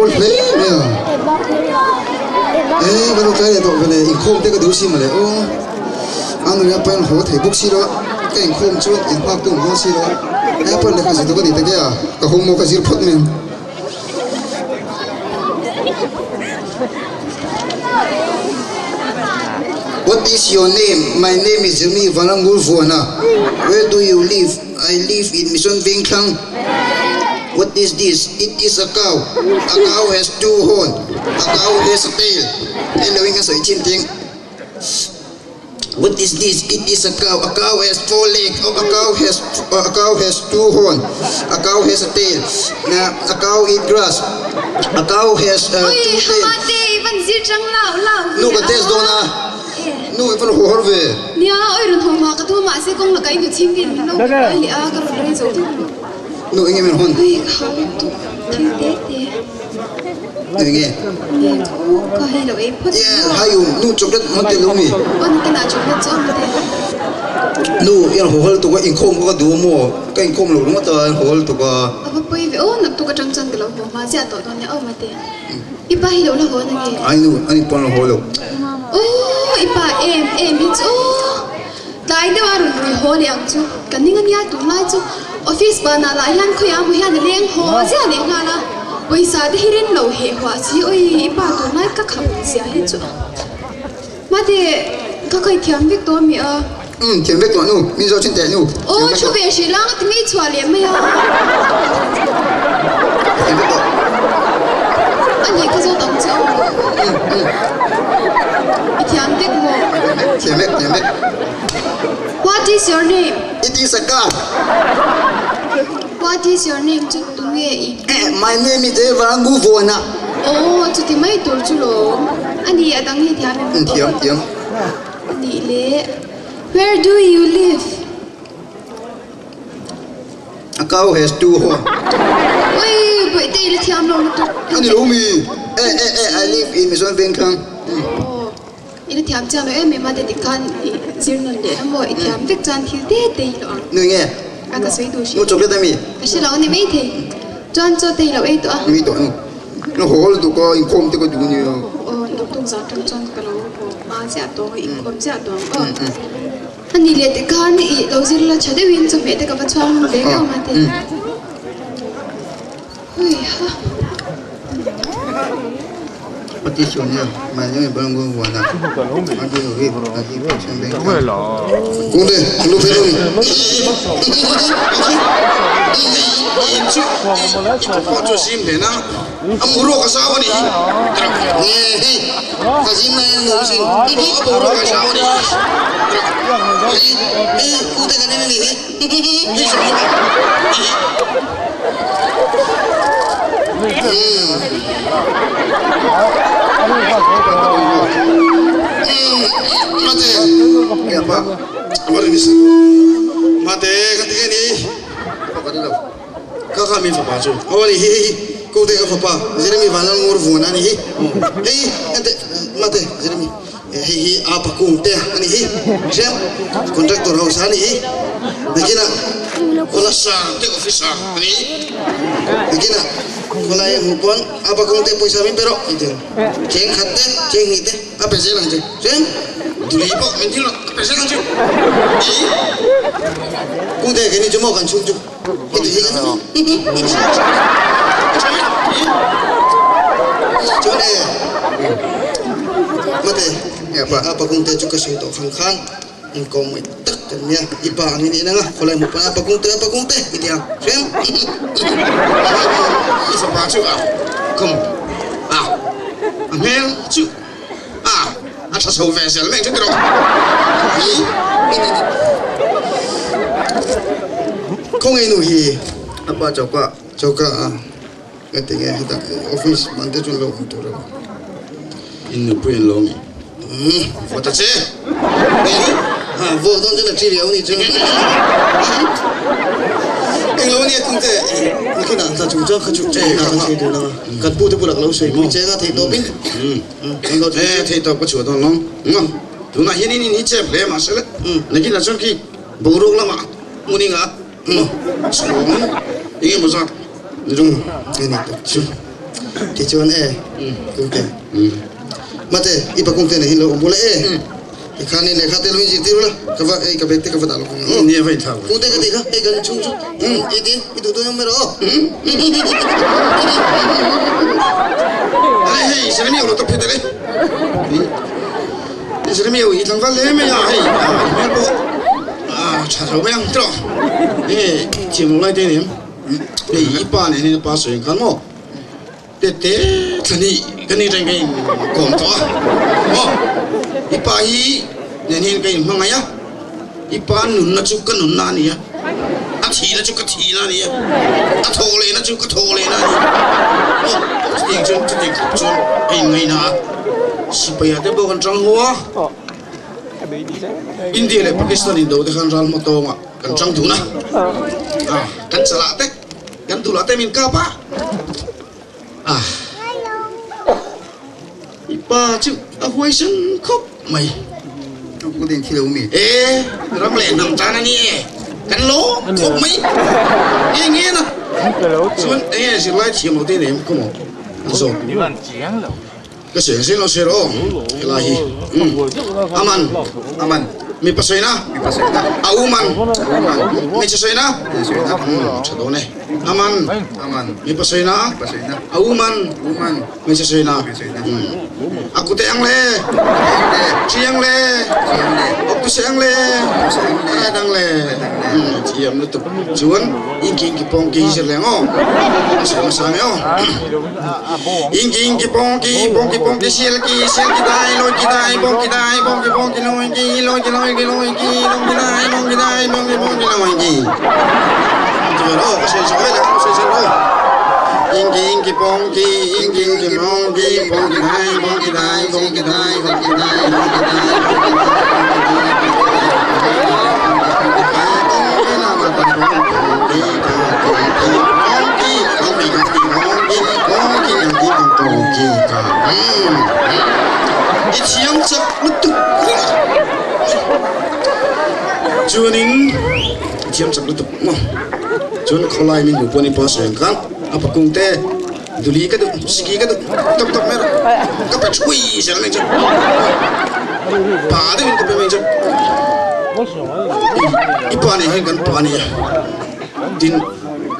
hawl hle mai a. E ka lo tlai leh tawh vele inkhawm te ka duh si mawle aw. A nui a pain haw thei bawk si lo a, ka inkhawm chuan inhak tu awm dawn si lo a. He pawn lehkha zir tur ka ni ta ke a, ka homework ka zir phawt mai ang. What is your name? My name is Jimmy Vanangurvuana. Where do you live? I live in Mission Vengthlang. What is this? It is a cow. A cow has two horn. A cow has a tail. Hello in ka sawi chin teng. What is this? It is a cow. A cow has four legs. Oh, a cow has a cow has two horn. A cow has a tail. A cow eat grass. A cow has Oi, two tail. Hamate, i van zir chang lau lau Nu ka test dawn a. Nu i van haw har ve. Nia, oi rawn haw hma ka thu mahse kawng laka i nu chhing din min lo kai leh a, ka rawn rei zo thung lo. Nu enge min hawn? Oi, ka hau lutuk thil te te. Nu enge? Nia, ka u ka hei lo ei phawt. Yeah, hai um, nu chocolate hman tel lo mi? Aw, nakinah chocolate chu a hmu tel. Nu, i rawn haw har lutuk a, inkhawm kha ka duh a maw? Ka inkhawm lo ringawt a, i rawn haw har lutuk a. A va pawi ve aw, naktuk atang chuan ka lo haw hma chiah tawh dawn nia aw mate. I pa hi lo la haw na nge? Ai nu, ani pawn la haw lo. Aw, i pa em em hi chu aw. Tlai deuh a rawn rui haw leh ang chu. Ka ning ania tunlai chu office banah lah hian khawiah maw hian a leng haw ziah leh nghal a. Pawisa te hi rin lo heh huah si awi i pa tunlai ka kham zia hi chu. Mate, ka kai thiam vek tawh ami a? Umm, thiam vek tawh nu, min zawh thin teh nu. Aw, thu ve hrih lang a ti ngei chhuah leh mai a. Thiam vek tawh. A nih ka zawt ang che aw. Umm, umm. I thiam vek maw? Thiam vek, thiam vek. What is your name? It is a cow. What is your name chu tunge i hming? My name is Devanguvuana. Aw, chuti mai tur chu lawm. A ni, a dang hi thiam em? Thiam, thiam. A nih le, Where do you live? A cow has two horn. Ui, bawihte i la thiam lo lutuk. A ni lo mi? Eh, eh, eh, I live in Mission Vengthlang. Aw, i la thiam chiang lo em em a, te tikhan i zir nawn leh la maw? I thiam vek chuan thil te te i lo ang. Nui nge? A ka sawi duh hrim. Nu chocolate a mi? Ka hre lo a ni maithei. Chuan chaw te i lo ei tawh a. Nui tawh nu. Na haw lutuk a, inkhawm te ka duh ania. Aw, naktuk zan tang chuan ka lo haw hma chiah tawh ang, inkhawm chiah tawh ang aw. A nih leh tikhan i lo zir la tha deuhin chawhmeh te ka va chhuang ve ngeuh ang a ti. Hui ha. Kungte, lu phei lo ni. Chu sim hle na a boruak a zau a ni Nge hei ka zim lai a nuam sin a boruak a zau a ni Hei kute kan en a ni hi hei zawng hi Mate ka ti nge ni ka kha mi fapa chu aw ani hi hei ko te ka fapa Jeremy Vanlalngur vuan ani hi hei ente mate Jeremy hei hi apa kung te ani hi hriam contractor house ani hi nakinah Khawlasa te officer ani nakinah khawlai a hmuh pawn apa kung te pawisa min pe rawh tih tur cheng khat te cheng hnih te a pe zel ang che hriam duli pawh min thil rawh a pe zel ang chu i kung te keini chu maw kan chhung chu heti hi kan chuan e mate apa kung te chu ka sawi tawh khang khan inkawm mai tak kan nia i pa angin i en anga khawlai hmuh pawn apa kung te apa kung te i ti ang hriam i fapa chu a khum a a hmel chu a a tha chho ve zel mai ang chu tiraw Khawngaih nu hi apa choka choka a nga tinge heta office man te chu lo awm tur a in nupui an lo mi vote che ha vote dawn chuan a thi riau ni chu englo ania kung te nakin ah tla chung chuan kha chu na kha thei dun anga kan pu te bulah ka lo sawi pui che nga thei tawp in e thei tawp ka chhuah dawn lawng tunah hian in in hi chep hle mahse le nakin ah chuan khi boruak lamah hmun inga Maw chhawng eng emaw zat ni rawng a ni tak chu. Tichuan e, Kungte. Mate, i pa Kungte nen hi lo awm bula e. Tikhan i lehkha te lo inzirtir ula, ka va ei ka bag te ka va dah lawk ang. Ni a va inthlak ve. Kungte ka tih kha, hei kan chhung chu i ti, i duh dawn em mai rawh aw. Ale hei, Jeremy lo tawp phei ta le. Jeremy i tlangval hle mai a, hei i hmel pawh a tha lo mai ang tiraw. Enge thiam lo lai te ni em? Hei i pa nen hian a pa sawi ang khan maw? Tete thlani ka ni reng ka in kawm tawh a maw? I pa hi nen hian ka in hmangaih a, i pa nunna chu ka nunna a ni a, a thihna chu ka thihna a ni a, a thawh lehna chu ka thawh lehna a ni a maw? Chutiang chuan chutiang khawp chuan ka in ngaihna a, sipai ah te pawh kan tang haw a, India leh Pakistan indo te khan ral hma tawngah kan tang dun a, kan chalah te kan dulah te min kap a, ah i pa chu a huaisen khawp mai. E ram leh hnam tan a ni e, kan lawm khawp mai nge nge na chuan enge zirlai thiam lo te nei em ka maw an zawt. Ka seng seng lo sir aw helai hi Aman Aman Mipa sawina Mipa sawina A u man A u man Hmeichhe sawina Hmeichhe sawina Tha dawn e Aman Aman Mipa sawina Mipa sawina A u man U man Hmeichhe sawina Hmeichhe sawina A kute ang le Kute ang le Thi ang le Thi ang le Awk tu se ang le Awk tu se ang le A dang le Thiam lutuk Chuan Inki inki pawng ki hi zir leng aw A sawi hmasa nge aw. Inki inki pongki pongki pongki sialki sialki dai loiki dai pongki dai pongki pongki loiki loiki loiki loiki longki dai longki dai pongki pongki loiki Ti ve aw ka sawi sak vek a ka sawi sak aw Inki inki pongki inki inki pongki pongki dai pongki dai pongki dai pongki dai longki dai pongki dai pongki dai pongki dai pongki lama pongki pongki I thiam chak lutuk ringawt chuanin i thiam chak lutuk maw chuan khawlai min hmuh pawh ni pa sawi ang khan a pakung te duli ka duh siki ka duh tawp tawp mai rawh ka pe thui zel mai chu pa deuhin ka pe mai chu i pa nen hian kan pa a nia tin.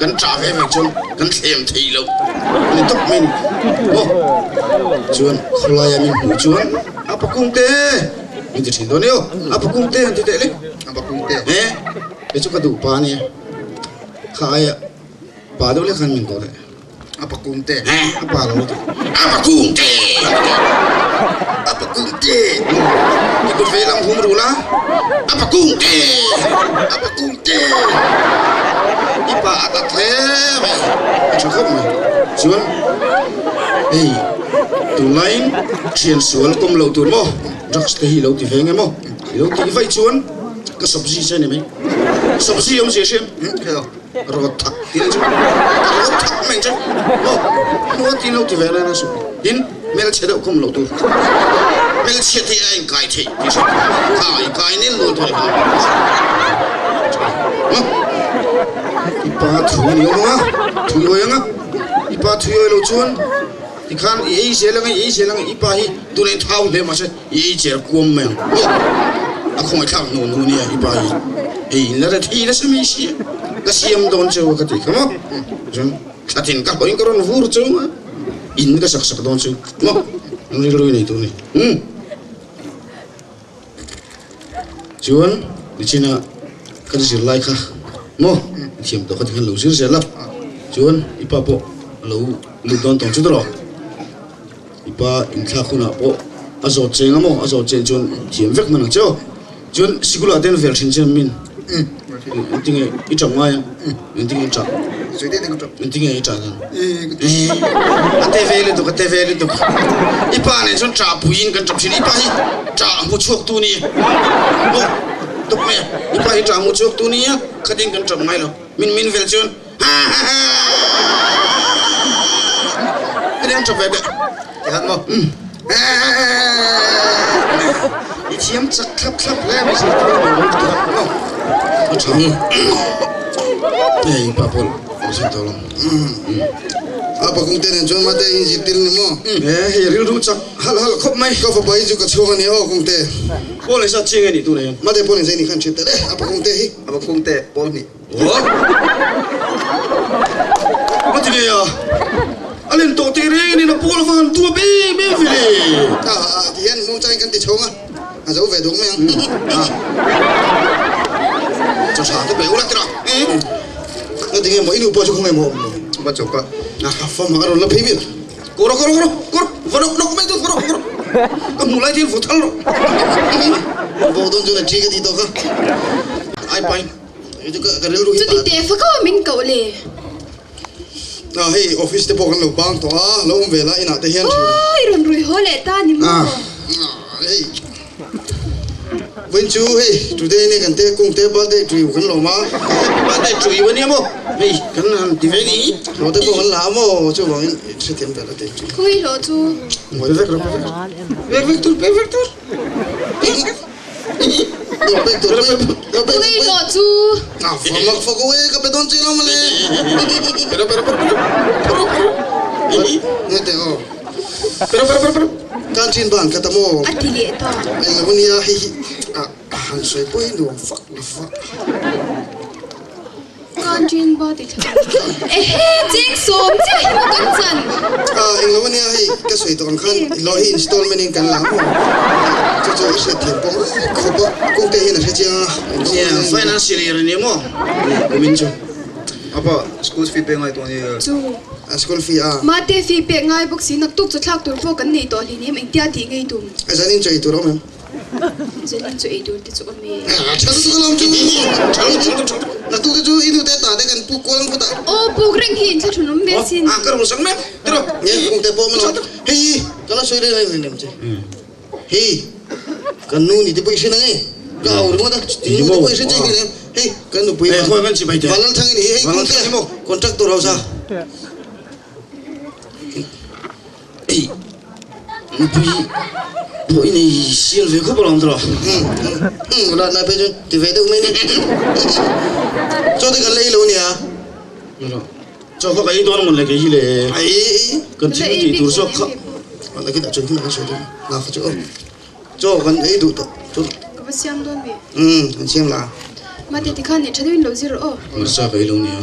Kan ṭah ve ve chuan kan thlem thei lo a ni tawp mai a ni. Aw chuan khawlaia min hmuh chuan a pakung te min ti ṭhin dawn e aw, a pakung te an ti teh le. A pakung te. E, kei chu ka duh pa a nia, kha aia pa deuh lek khan min ko teh. A pakung te. E, a pa lo ti. A pakung te an ti teh. A pakung te. I kut vei lam hum rul a, a pakung te, a pakung te. I pa a tat hle mai, a tha khawp mai. Chuan hei tunlaiin thian sual kawm loh tur maw, drugs te hi i lo ti ve nge maw, i lo tih vaih chuan ka sabzi che ni mai. Sabzi awmzia hriam? Rawt thak tih ang chu rawt thak mai ang chu maw hnuai tin lo ti ve reng a suh tin hmelchhe deuh khawm loh tur hmelchhe te a inkai theih tih hriat kha inkai nel nual tawh kha maw i pa thu a ni awm ang a thu i awi ang a i pa thu i awi loh chuan tikhan i ei zel ang a i ei zel ang a i pa hi tunah in thau hle mahse I ei cher kuam mai ang maw? A khawngaihthlak hnu hnu nia i pa hi ei in la re thei nasa mai sia ka siam dawn cheu a ka ti kha maw? Chuan thlatin ka hawiin ka rawn vur cheu a, in ka sak sak dawn cheu maw? An rilru i nei tur a ni. Umm. Chuan nichina kan zirlai kha maw i thiam tawh kha tikhan lo zir zel a, chuan i pa pawh a lo lut dawn tawng chu tawh. I pa inthlak hunah pawh a zawt cheng a maw? A zawt cheng chuan thiam vek hman ang che aw. Chuan sikulah te an vel thin che min engtinge i tap ngai ang? Engtinge i tap? Engtinge i tah dan? A te ve lutuk, a te ve lutuk. I pa nen chuan tah puiin kan tap thin. I pa hi tah hmu chhuak tu ni maw? Tawp mai a. I pa hi tah hmu chhuak tu ni a, khatin kan tap ngai lo. Min min vel chuan Hetiang tha ve teh. Tihan maw? I thiam chak thlap thlap hle mai si ti mai lo ti maw? A tha. Hei pa pawl a sin tawh lo. A pakung te nen chuan mate in zirtir ni maw? E hei rilru chak halh halh khawp mai. Ka fapa hi chu ka chhuak a nia aw kungte. Pawl engzat chiang e nih tunah hian? Mate pawl engzat nih khan hriat tel e a pakung te hi. A pakung te pawl hnih. Aw. Mate nge a? A len tawh teh reng in a pawl a va han tuap em em ve le. A a ti hian muangchangin kan ti chhawng a. A zo ve duak mai ang. Chaw tha te pe ula tira. Nga tinge maw i nu pawh chu khawnge maw awm lo. Va chawk a. A fa mah a rawn la phei mial. Kawr kawr kawr kawr va nawk nawk mai chu kawr kawr. Ka hmuh lai te hian vaw thal rawh. Vaw dawn chuan a thi ka tih tawh kha. Ai pai. Ka rilru hi Chuti teh fa kau min koh le. A hei office te pawh kan lo bang tawh a, lo awm ve la inah te hian thin. Aw i rawn rui haw leh ta ni maw? Hei vawiin chu hei today nia kan te kung te birthday tui kan lawm a. Happy birthday tui a nia maw? Hei kan han ti ve ni. Hlawh te pawh kan la a maw chuvangin hrethiam ve la te. Khawi hlawh chu? Ngawi vek rawh. Vek vek tur, vek vek tur. Khawi hlawh chu? A ti leh ta. Kan ba ti thla. Ehe cheng sawm chiah hi maw kan chan. Ah englo ania hei ka sawi tawh ang khan hlawh hi installment in kan la maw chu chu i hriat thiam pawh khawp a kawngte hian a hre chiang a. Nia financial year ania maw kumin chu. Apa school fee pek ngai tawh ania. Chu. A school fee a. Mate fee pek ngai bawk si naktuk chaw thlak tur pawh kan nei tawh hleinem engtia tih ngei tum. A zanin chaw ei tur a awm em? Zanin chu ei tur te chu awm e. Tha lutuk alawm chu. Tha lutuk tha lutuk. Naktuk te chu i nu te ta te kan puk kual ang khawtah. Aw puk reng hi inthlahrun awm ve sin. A ka rawn sak mek tiraw. Nge puk te pawh awm alawm. Hei ka la sawi reng reng reng che. Hei kan nu ni te pawh i hre nang e. Ka au ringawt a. I nu te pawh i hre chiang em. Hei kan nupui Vanlalthang i ni hi. Hei kawngte contractor hausa. Ei, nupui pawh i nei sial ve khawp alawm tawh. Umm, rat lai phei chuan ti ve deuh mai ni. Chaw te kan la ei lo nia. Chaw kha ka ei dawn amawn le kei hi le. Ai, kan thil tih tur zawk kha. La khi dah chuan khi kan sawi dawn. La kha chu aw. Chaw kan ei duh tawh chu. Ka va siam dawn mi. Umm, kan siam la. Mate tikhan nih tha deuhin lo zir rawh aw. Marcha ka ei lo nia.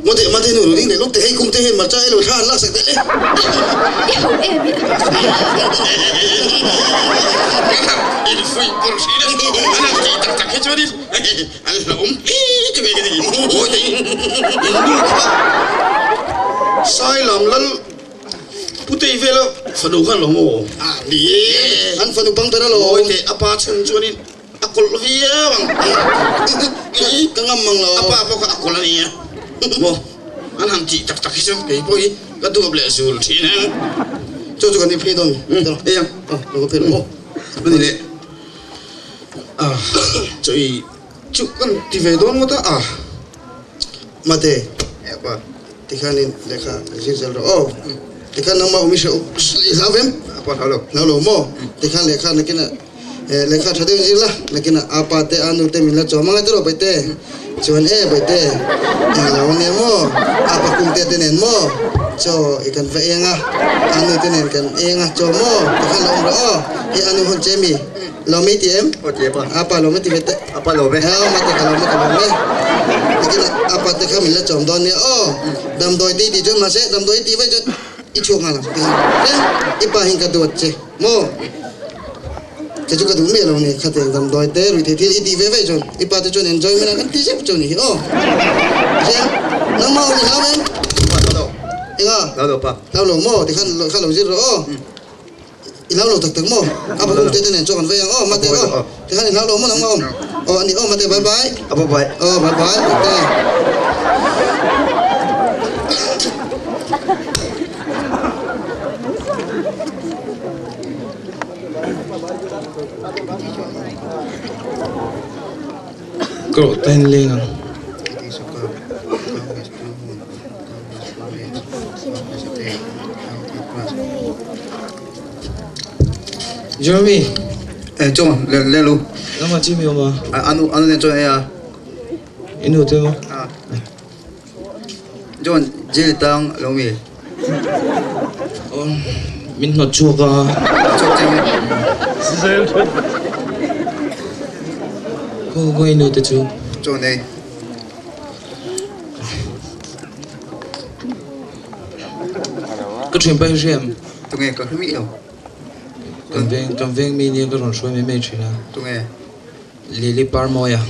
Mate, mate nu ru ding leh lawk teh hei kum te hian marcha ei lo thla an laksak daih le. I ho em i. In fuih pawr thin a, an han tih tak tak hi chuanin an hlauhawm hle te mai ka ti. Awi te in nu kha Sailam lal Pu Tei vela fanu khan lo maw? A ni e, an fanu bang ber alawm. Awi te a pa chhan chuanin A kawlh viau ang. Ka ngam mang lo. A pa pawh kha a kawlh a nia. Maw? An han tih tak tak hi chuan kei pawh hi ka duap leh zul thin ang. Chaw chu kan inphei dawn mi? Ei ang. Aw, lo ka phei lo. Aw. A ni leh. Ah, chaw i chu kan ti ve dawn ngawt a. Ah. Mate. Eh pa. Tikhanin lehkha zir zel rawh aw. Tikhan nangmah awm i hre i hlau vem? A pa hlau lo. Hlau lo maw? Tikhan lehkha nakinah lehkha tha deuhin zir la, nakinah a pa te a nu te min la chawm ang e tiraw Baihte? Chuan e Baihte, eng lo ania maw? A pa kungte te nen maw? Chaw i kan va eng a, a nu te nen kan eng a, chaw maw? Tikhan lo awm rawh aw. Hei a nu hawn che mi? Lawm i ti em? Aw ti e pa. A pa lawm i ti ve teh. A pa lawm e. Aw mate ka lawm e ka lawm e. Nikin a pa te kha min la chawm dawn nia aw. Damdawi ti tih chuan mahse damdawi tih vaih chuan i chhuak nghal ang ti nghal. Hle i pa hin ka duat che maw? Che chu ka duh miah lo ni khatiang damdawi te ruihtheih thil i tih ve vaih chuan i pa te chuan enjoyment a kan ti zeuh chu ni hi aw. Hria nangmah awm i hlau em? Pa hlau lo. Enga? Hlau lo pa. Hlau lo maw? Tikhan kha lo zir rawh aw. I hlau lo tak tak maw? A pakawm te te nen chuan kan vei ang aw mate aw. Tikhan i hlau lo maw nangmah awm? Aw a ni aw mate bye bye. A bye bye. Aw bye bye mate. Ka rawh ta in leng ang. Jeremy. Eh, John, le le lu. Lama Jimmy awm a. Anu anu nen chuan ei a. Inu te maw? Ah. John, jail tang lo mi. Min hnawt chhuak a. Khawi nu te chu? Chaw nei. Ka thianpa hi hriam. Tunge ka hre miah lo. Kan veng kan veng mi nia ka rawn hruai mai mai thin a. Tunge? Lily Parmawia.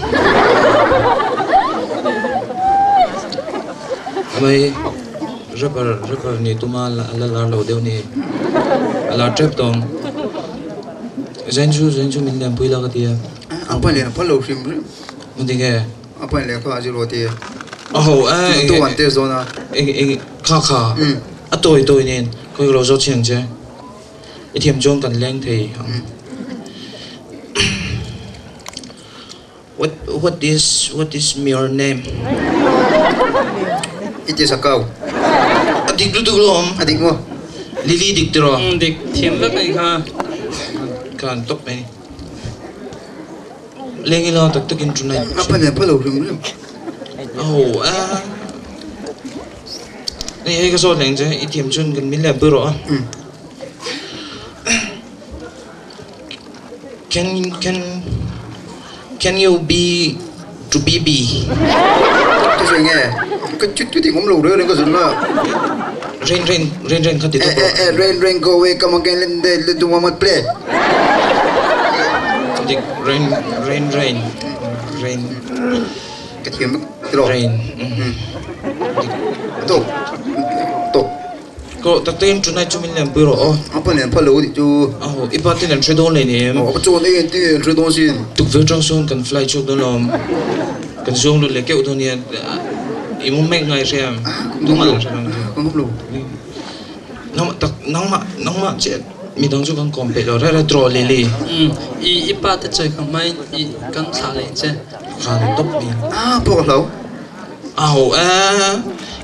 Amai rapper rapper ni tuma a la lar lo deuh ni. A lar tep tawng. Zain chu zain chu min lianpui la ka ti a. A pa lian a phal lo hrim hrim. Engtin nge? A pa in lehkha a zir aw ti. A ho e. Tu an test dawn a. Eng eng kha kha. A tawi tawi nen khawi ka lo zawt chiang che. I thiam chuan kan leng thei ang. What what is what is your name? It is a cow. A dik lutuk lo awm. A dik maw? Lily dik tiraw? Dik thiam vek mai kha. Khan tawp mai. Leng ila tak takin tonight. A pa nen phalo hrim hrim. Oh a. Nei hei ka zawt leng che i thiam chuan kan min leh pui rawh a. Can can can you be to be be? Ka sawi nge ka chu chu ting awm lo reng reng ka zun la. Rain rain rain rain kha ti tawp rawh. Eh eh rain rain go away come again let let the woman play. Dik rain rain rain rain. Ka thiam ti rawh. Rain. Tawk tawk. Ko tak takin tonight chu min lianpui rawh aw. A pa lian phal lo tih chu. Aw i pa ten an hre dawn leh ni em? Aw ka chuan eng eng an hre dawn sin. Tukverh tang sawn kan fly chhuak dawn lawm. Kan zawng lut leh keuh dawn nia. I mu mek ngai hre em? Tumah an hre dawn. Ka ngam lo. Nangmah tak nangmah nangmah chiah midang chu kan kawm peih lo reh reh draw Lily. I i pa te chawi ka hmain i kan thlah leh che. Khan tawp mi. Ah pawh ka hlau. A ho e,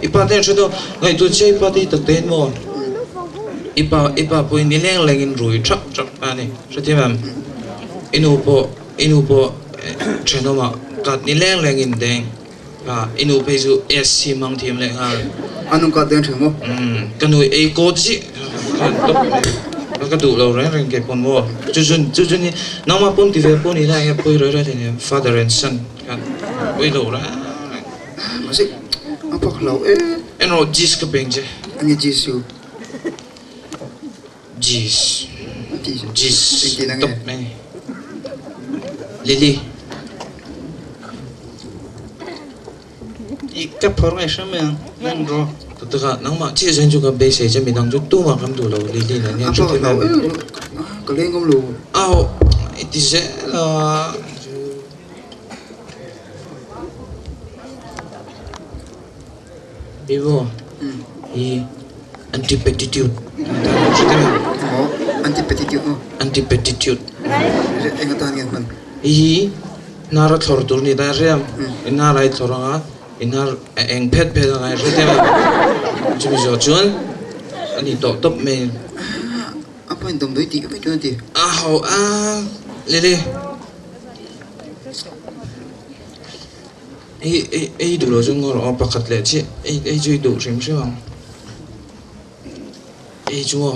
i pa te an hre dawn, ngaihtuah che i pa te hi tak tein maw? I pa i pa pawhin ni leng lengin rui thak thak a ni, hrethiam em? I nu pawh i nu pawh thenawmah kat ni leng lengin deng a, i nu phei chu SC hmang thiam leh nghal. A nung kat deng thin maw? Umm, ka nu ei kawt zih khan tawp mai, ka duh lo reng reng kei pawn maw? Chu chu chu chu ni nangmah pawn ti ve pawh ni la enge pawi rei rei thei nia, father and son. Kan ui lo reng reng. Mahse a pak lo e. En rawh Jis ka peng che. Enge Jis chu? Jis. Jis. Top mai. Lily. I ka phawr ngai hram mai ang. En rawh. Takah nangmah chiah chuan chu ka beisei che midang chu tumah kan duh lo Lily nen hian A pak lo e. Ka leng awm lo. Au i ti zel a. Vivo hi anti-petitude Anti-petitude maw? Anti-petitude. Eng atan nge hman? Hei hi hnar a thlawr tur a ni ta hriam. I hnar a i thlawr ang a, i hnar a eng phet phet ang a i hre thei ang. Chumi zawh chuan a ni tawh tawp mai. A pain damdawi tih ka chuan a ti. A ho a Lily. Ei ei ei duh lo chu ngaw rawh aw pakhat leh chiah ei ei chu i duh hrim hrim ang. Ei chu aw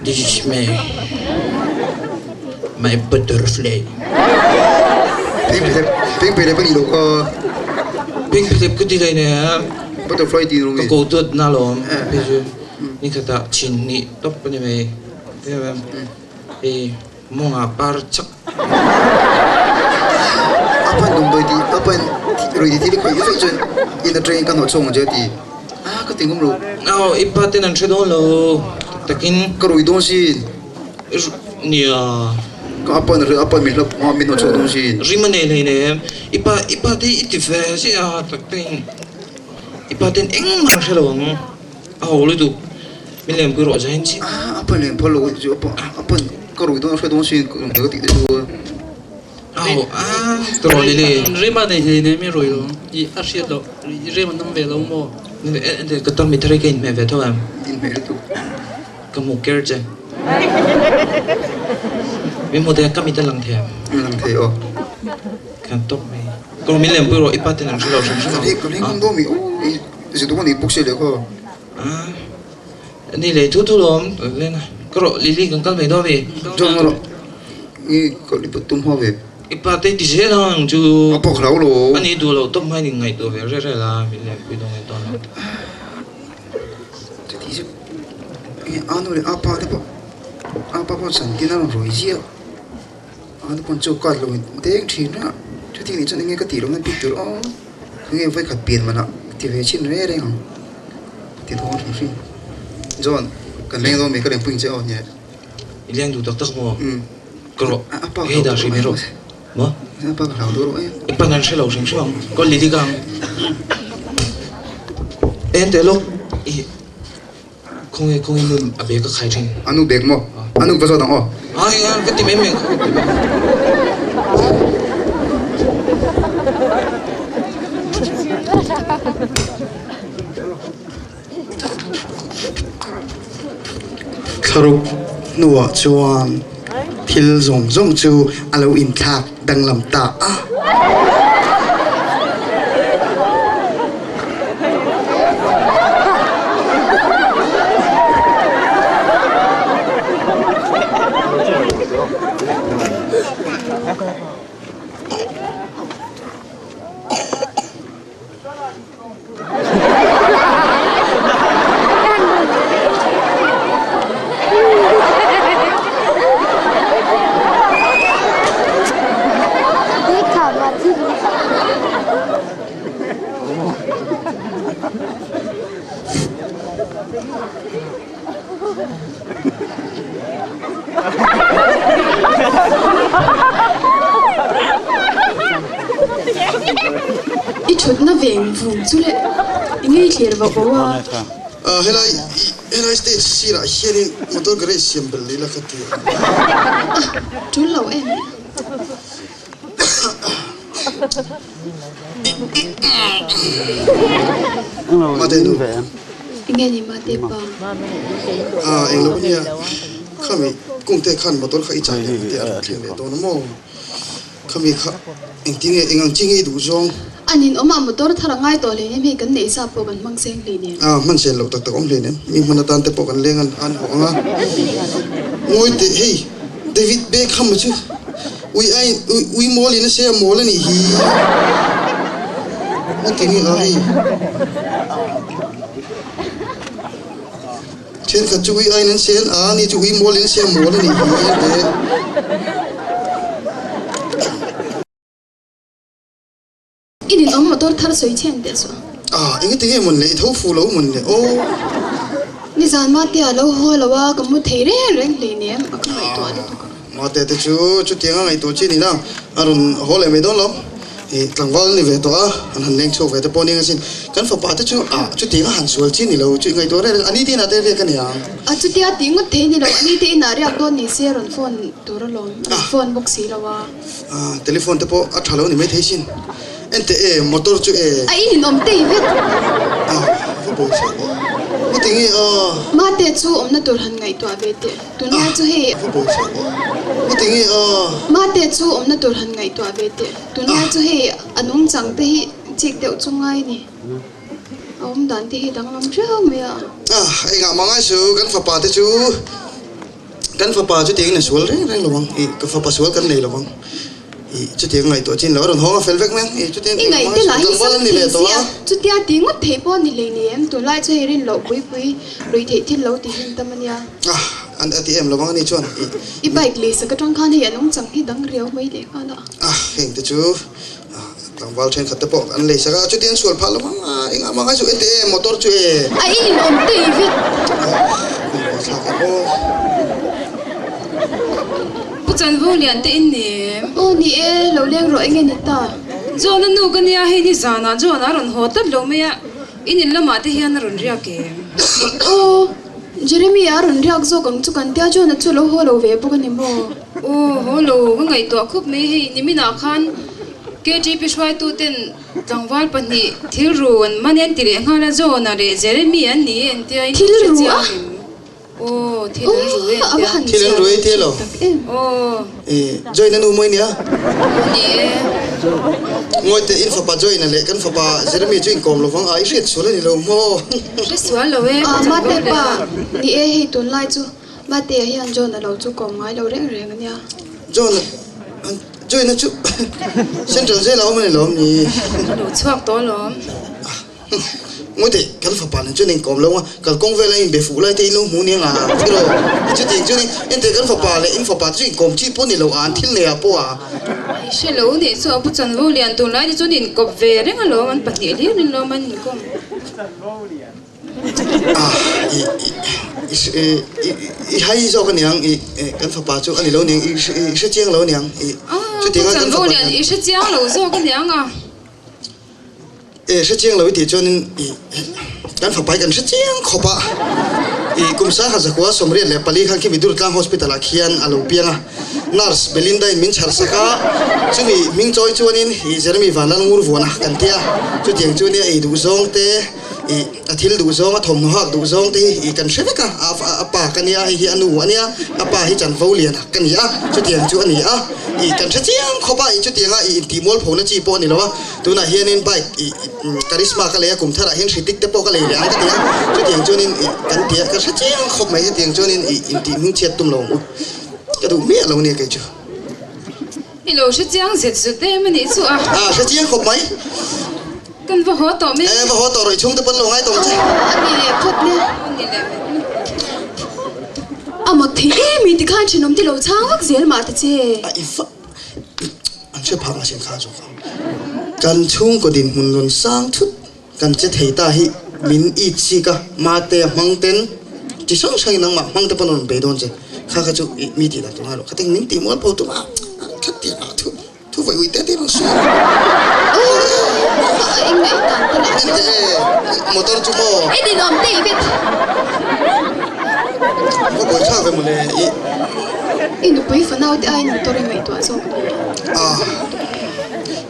this is my my butterfly. Phengphehlep phengphehlep a nih loh kha. Phengphehlep ka ti daih nen. Butterfly tih rawng Ka ko tuat na lawm hei chu nikhatah chin hnih tawp a ni mai. Hei mawngah par chak. A pain damdawi tih a pain rui tih thil khawih vek chuan in atangin ka hnawh chhuak ang che a ti. A ka ti ngawm lo. Aw i pa ten an hre dawn lo tak takin. Ka rui dawn sin. Nia. Ka a pain a hre a pain min hlap a min hnawh chhuak dawn sin. Rim a nei hlei nem. I pa i pa te i ti ve chiah a tak takin i pa ten engmah an hre lo ang. A ho lutuk. Min lem pui rawh zain chiah. A pa lem phal lo chu a pa a pa ka rui dawn a hre dawn sin ka ka tih te chu. A ho a ka rawn lili. Rema nei hlei nei mi rui lo i a hriat loh Rema nam ve lo maw. Ka tam mi thar hi ka inhmeh ve tho em. Inhmeh lutuk. Ka hmu ker che. Min hmu thei a ka mit a lang thei em. Lang thei aw. Kan tawp mai. Ka rawn min lem pui rawh i pa ten an hre lo hrim hrim ang. Ka leng dawn mi aw i zirtu ka nei bawk si leh khaw. Ni leh thu thu lawm len a. Ka rawh Lily kan kal mai dawn mi. Chuan ka rawh i ka i tum hma ve. I pa te ti zel ang chu. A pawk hlau lo. Ani duh lo tawp hmain in ngaihtuah ve rel rel a min lem pui dawn nge dawn lo. Chuti chu enge a nu leh a pa te pawh a pa pawh chantin a rawn rawi ziah. A nu pawn chu card lo in deng thin a chuti nih chuan enge ka tih lohna bik tur aw enge vawikhat pian manah ti ve chhin reng reng ang ti dawn hrim hrim John kan leng dawn mai ka lengpui ang che aw nia. I leng duh tak tak maw? Ka rawh hei dah hrim hi rawh maw? A pa ka hlau duh rawh e. I pan an hre lo hrim hrim ang ka lili ka ang en teh lawk i. Khawnge khawnge nun a bag a khai thin. A nu bag maw? A nu va zawt ang aw. Ai a ka ti mai mai ka ti mai. Thlaruk hnuah chuan thil zawng zawng chu a lo inthlak danglam ta a. I thutna veng vung chu le i ngei thlir vauh vauh a. Helai helai stage sirah hianin motor garage siam belh ila ka ti a. A tul lo em? Mate nu. Enge ni mate pa? Ah eng lo ania khami kungte khan motor kha i chai leh te a rawn thleng leh dawn a maw? Khami kha engtin nge eng ang chi nge i duh zawng? A nin awm a motor thar a ngai tawh hle nem hei kan neih sa pawh kan hmang seng hle nem. Ah hman sel loh tak tak awm hle nem mi hman atan te pawh kan leng an hawh ang a. Ngawi teh hei David Beckham a chu ui ai ui mawl in a se a mawl a nih hi. A ti nge a hei. Thenkhat chu ui aiin an sen a, ani chu ui mawlin a siam mawl a nih hi a ti. I ninawm motor thar sawi chhen teh suh. Ah, engati nge mawn le, i tho fu lo mawn le aw. Nizan Mate a lo haw lo a, ka mu thei reng reng hleinem a ka ngaihtuah lutuk a. Mate te chu chutiang a ngaihtuah chi a ni la, a rawn haw leh mai dawn lo. Ih tlangval ni ve tawh a, an han leng chhuak ve te pawh nia asin. Kan fapa te chu ah chutiang a han sual chi ni lo chu i ngaihtuah reng reng a, ni te inah te riak a ni ang. A chutia tih ngawt thei ni lo, a ni te inah riak dawn ni se a rawn phone tur alawm, a rawn phone bawk si lo a. Ah telephone te pawh a tha lo ni maithei sin. Enteh e, motor chu e. A in in awm tei vek. Ah va bawi chhuak e. Heti nge a. Mate chu awmna tur han ngaihtuah ve teh. Tunlai chu hei. Va bawi chhuak e. Heti nge a. Mate chu awmna tur han ngaihtuah ve teh. Tunlai chu hei a nungchang te hi chik deuh chu ngai ni. A awm dan te hi danglam riau mai a. Ah engah mah ngai su kan fapa te chu kan fapa chu tiangin a sual reng reng lo ang. Ih ka fapa sual kan nei lo ang. Ih chutiang ngaihtuah chin lo a rawn hawng a fel vek mai ang. Ih chutiang I ngaihte lah hi sam thei sia, chutia ti ngawt thei pawh ni hlei nei em? Tunlai chu hei rin loh pui pui rui theih thil lo ti hlim tam a nia. Ah an a ti em lo ang ani chuan ih. I bike lei sak atang khan hei a nungchang hi dang riau mai leh nghal a. Ah heng te chu tlangval thenkhat te pawh an lei sak a, chutiang sual phah lo ang a engah mah ngai suh ete motor chu e. A in awm tei vek. Ah hun buai thlak em aw. Pu Chanvo lian te in ni em? Aw ni e, lo leng rawh enge ni ta? John a nu ka nia hei ni zanah John a rawn haw tlat lo mai a, in in lamah te hian a rawn riak em? Aw, Jeremy a rawn riak zawk ang chu kan tia John a chu lo haw lo ve bawk a ni maw? Aw haw lo, ka ngaihtuah khup mai hei niminah khan KTP hruaitu ten tlangval pahnih thil ru an man e an ti leh nghal a, John a leh Jeremy an ni e an tia in hre chiang em? Aw, thil an rui a tia. Thil an rui a tia lo. I Join a nu mawi nia. Ni e. Ngawi teh in fapa Join a leh kan fapa Jeremy chu inkawm lo vang a, i hriat sual a ni lo maw? Hre sual lo e, ka Mate pa, ni e hei tunlai chu Mate-a hian John a lo chu kawm ngai lo reng reng a nia. John a, Join a chu Central Jail ah awm a ni lo am ni? A lo chhuak tawh alawm. Ngawi teh, kan fapa nen chuan inkawm lo a, kalkawng vela inbe fuh lai te in lo hmu nia nga tiraw? Chutiang chuan enteh kan fapa leh in fapa chu inkawm chi pawh ni lo a, an thil nei ah pawh a. I hre lo nih chu a pu chanvo lian tunlai te chuan inkawp ve reng alawm, an pahnih hlir in lawm an inkawm. Ah, i, i, i, i hai zawk aniang, i, kan fapa chu a ni lo aniang, i hre chiang lo aniang, i, chutiang a kan fapa hian. I hre chiang lo zawk aniang a. E hre chiang lo i tih chuanin i kan fapa hi kan hre chiang khawp a, i kum sangha zakua 84 khan khi Midurtlang Hospital ah khian a lo piang a, Nurse Belinda in min chhar sak a, chumi hming chawi chuanin i Jeremy Vanlal Ngurvuana kan ti a, chutiang chu nia ei duh zawng te i a thil duh zawng a thawmhnaw hak duh zawng te hi i kan hre vek a, a pa ka nia hei hi a nu a nia, a pa hi chanvo lian ka ni a, chutiang chu a ni a, i kan hre chiang khawp a, i chutianga i intihmualphona chi pawh a ni lo a. Tunah hianin bike ih Karizma ka lei a, kum tharah hian hritik te pawh ka lei leh ang ka ti a, chutiang chuanin ih kan ti a, ka hre chiang khawp mai hetiang chuanin ih intih hmingchhiat tum lo ang u, ka duh miah lo nia kei chu. I lo hre chiang zet zut em a nih chu a. A hre chiang khawp mai. Kan va haw tawh mai. E va haw tawh rawh i chhungte pawn lo ngai tawh ang che. A ni leh phawt nia. A ni leh phawt nia. A mak thei em i tikhan thenawm te lo chhang vak zel mah ta che. A i va. An hre phak asin kha zawk ang. Kan chhungkaw dinhmun rawn sang thut kan che thei ta hi min it chik a, mate a hmang ten chi hrang hrangin nangmah hmang te pawn a rawn bei dawn che. Kha kha chu ih mi tih dan tur ngai lo, khatin min tih mual pho tum a, kha tih ah thu thu vawi ui te te rawn sawi a. Aw eng ngaih dan te lah chu. Motor chu maw. I ninawm te i bet. Ka buai thlak ve mawle i. I nupui fanau te aiin motor i ngaihtuah zawk ni. Ah.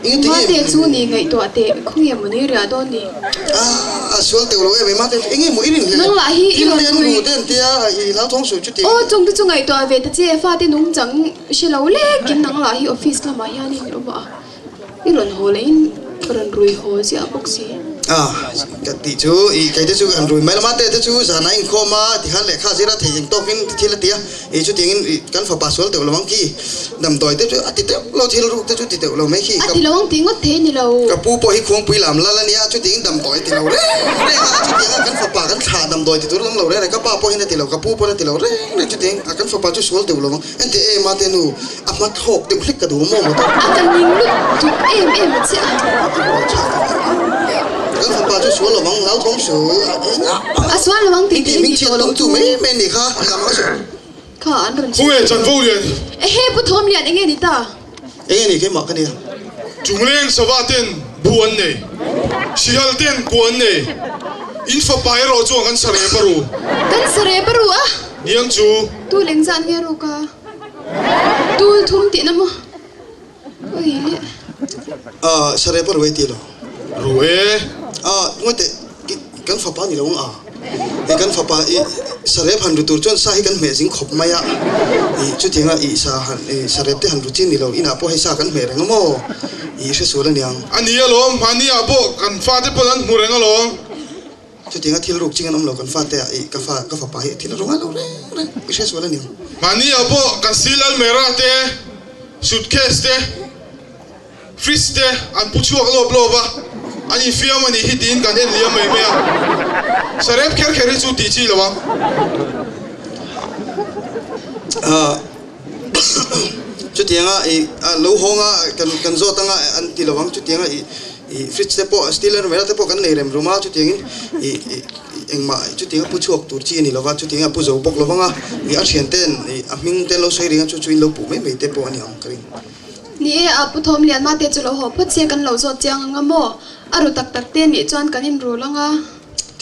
Eng ati nge. Mate chu ni ngaihtuah teh khawnge maw ni riah dawn ni. Ah a sual teuh lo em mate eng nge maw i rin hle. Nang lah hi i rawn Thil te an ru te an tia i hlauthawng suh chu ti. Aw chung te chu ngaihtuah ve ta che fate nungchang hre lo lekin nang lah hi office lamah hianin i awm a. I rawn haw leh in ka rawn rui haw ziah bawk si. A, ka tih chu i kei te chu an rui mai lama te te chu zan a inkhawm a tikhan lehkha zir a thei eng tawkin thil a ti a, i chutiangin i kan fapa sual teuh lo ang khi damdawi te chu a ti teuh lo thil ruk te chu ti teuh lo mai khi. A ti lo ang tih ngawt thei ni lo. Ka pu pawh hi khuangpui lam lal a nia chutiangin damdawi a ti lo reng reng a, chutianga kan fapa kan thlah damdawi ti tur lam lo reng reng ka pa pawhin a ti lo ka pu pawn a ti lo reng reng chutiang a kan fapa chu sual teuh lo ang. Enteh e mate nu, a hma thlawk deuh hlek ka duh maw motor. A ka ning lut tuk em em a chiah a. Kan fapa chu sual lo ang, hlauthawng su a eng a. A sual lo ang tih te hi ni tawh lo chu. Mai mai ni kha, a ang a su. Kha an rawn Khawnge chanvo lian? Ehe Pu Thawm Lian enge ni ta? Enge ni keimah ka nia. Chungleng sava ten bu an nei, sihal ten kua an nei, in fapa erawh chuan kan sa rep a ru. Kan sa rep a ru a. Niang chu. Tu leng zan nge ru ka. Tul thum tihna maw? Ui le. Ah, sa rep a ru e ti lo. Ru e. Ah, ngawi teh, kan fapa ni lo ang a. I kan fapa i sarep han ru tur chuan sa hi kan hmeh zing khawp mai a, i chutianga i sa han i sarep te han ru chi ni lo inah pawh hei sa kan hmeh reng a maw i hre sual aniang. A ni alawm, mahni ah pawh kan fate pawn an hmu reng alawm. Chutianga thil ruk ching an awm lo kan fate ah i ka fa ka fapa hi thil a ru ngai lo reng reng i hre sual aniang. Mahni ah pawh kan steel almera te, suitcase te. Fridge te an pu chhuak lawp lawp a, an infiam a nih hi tiin kan en liam mai mai a. Sarep kher kher hi chu tih chi lo ang. Chutianga i lo hawng a, kan kan zawt anga an ti lo ang. Chutianga i i fridge te pawh steel almirah te pawh kan nei rem rum a, chutiangin i i engmah chutianga pu chhuak tur chi a ni lo va, chutianga a pu zo bawk lo vang a, i a thianten i a hming te an lo sawi ring a, chu chu in lo puh mai mai te pawh a ni ang ka ring. Ni e, a Pu Thawm Lian mate chu lo haw phawt se kan lo zawt chiang ang a maw? A ru tak tak te nih chuan kan inrul ang a.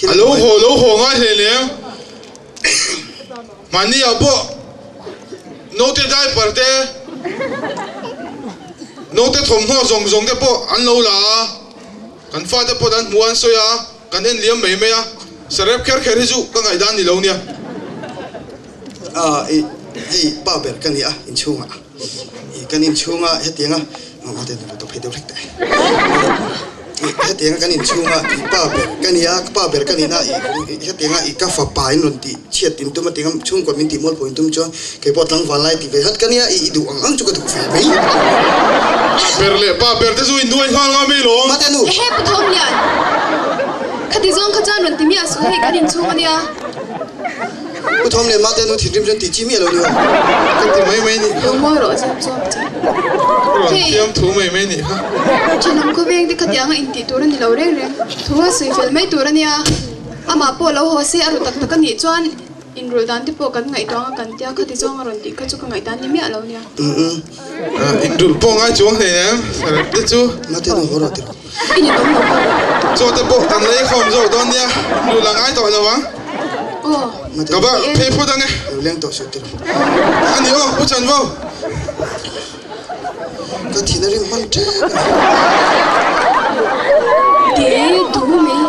A lo haw lo haw ngai hle lem. Mahni ah pawh naute diaper te, naute thawmhnaw zawng zawng te pawh an lo la a, kan fate pawh an hmu a an sawi a, kan en liam mai mai a, sarep kher kher hi chu ka ngaihdan ni lo nia. Ah i hei pa ber ka ni a inchhungah i kan inchhunga hetianga aw te nu phei deuh hlek teh i hetianga kan inchhunga i pa ber ka ni a ka pa ber ka ni na i hetianga i ka fapa in rawn tih chhiat in tum a tinga chhungkaw min tih mualpawh in tum chuan kei pawh tlangval lai ti ve hat ka nia i i duh ang ang chu ka duh ve mai. Pa ber leh pa ber te chu in nuai nghal nga mai lawm. Mate nu. Ehe Pu Thawmlian, khati zawng kha chuan rawn ti miah suh hei kan inchhung a nia. Pu Thawm leh Mate nu thinrim chuan tih chi miah lo ni aw. Ka ti mai mai nih kha. Lo mawi rawh zawk zawk che. Rawn thiam thu mai mai nih kha. Thenawm khawveng te khatianga intih tur a ni lo reng reng. Thu a sawi fel mai tur a nia. Amah pawh lo haw se a ru tak tak a nih chuan inrulh dan te pawh kan ngaihtuah ang a kan tia khati zawng a rawn tih kha chu ka ngaihdan ni miah lo nia. Inrulh pawh ngai chuang hlei nem Sarep te chu. Mate nu haw rawh ti rawh. I ni tawm lo pawh. Chaw te pawh kan lei khawm zawk dawn nia, inrulh a ngai tawh lo ang. Aw. Ka va phei phawt ang e. Lo leng tawh suh ti rawh. A ni aw, Pu Chanvo. Ka thin a rim hman tep a ni. Te duh mai.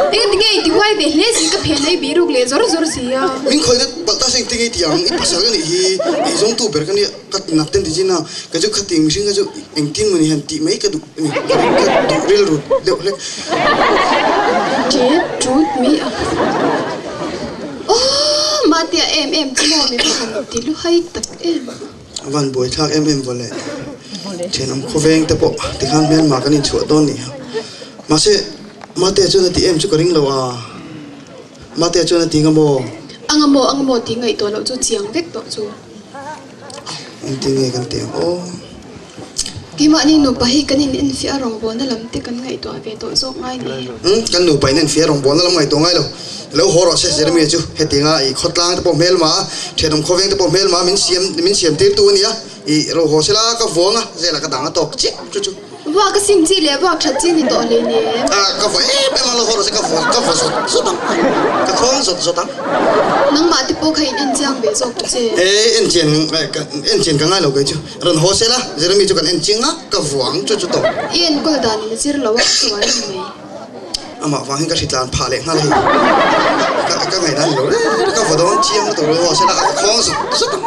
Engati nge i ti huai ve hle si ka phen a i biruk leh zawr zawr si a. Min khawih na palh ta se engti nge i ti ang, i pasal ka nih hi, eizawngtu ber ka nia, ka nak ten ti chin a, ka chu khating mihring kha chu engtin maw ni hian tih mai ka duh a ni, ka duh rilru deuh hlek. Te tut mai a. Aww mahtia em em chu maw mi va han ti luhai tak em. A van buai thlak em em vawleh. Thenawm khawveng te pawh tikhan hmelma kan inchhuah dawn nih ha. Mahse, Matea chuan a ti em chu ka ring lo a. Matea chuan a ti nga maw? A nga maw, a nga maw tih ngaihtuah loh chu chiang vek tawh chu. Engtin nge kan tih ang aw? Keimahni nupa hi kan in enfiah a rawngbawlna lam te kan ngaihtuah ve tawh zawk ngai ni. Umm, kan nupa in enfiah a rawngbawlna lam ngaihtuah ngai lo. Lo haw rawh se Jeremia chu hetianga i khawtlang te pawh hmelma a, thenawm khawveng te pawh hmelma min siam min siam tirtu a nia. I ro haw sela ka vuang a, zela ka dang a tawk chiah chu chu. Vuak a sim chi leh vuak that chi ni tawh hlei nen. A, ka vaw em em a, lo haw rawh se ka vaw ka vaw zawt zawt ang, ka khawng zawt zawt ang. Nangmah te pawh kha in en chiang ve zawk ta che. E, en chian en chian ka ngai lo kei chu. Rawn haw sela, Jeremy chu kan en chiang a, ka vuang chu chu tawh. I enkawl dan in a zir lo a, a sual a ni mai. Amah vang hian ka hritlan phah leh nghal hei. Ka ka ngaihdan ni lo reng ka vaw dawn chiang lutuk lo haw sela a ka khawng zut zut ang.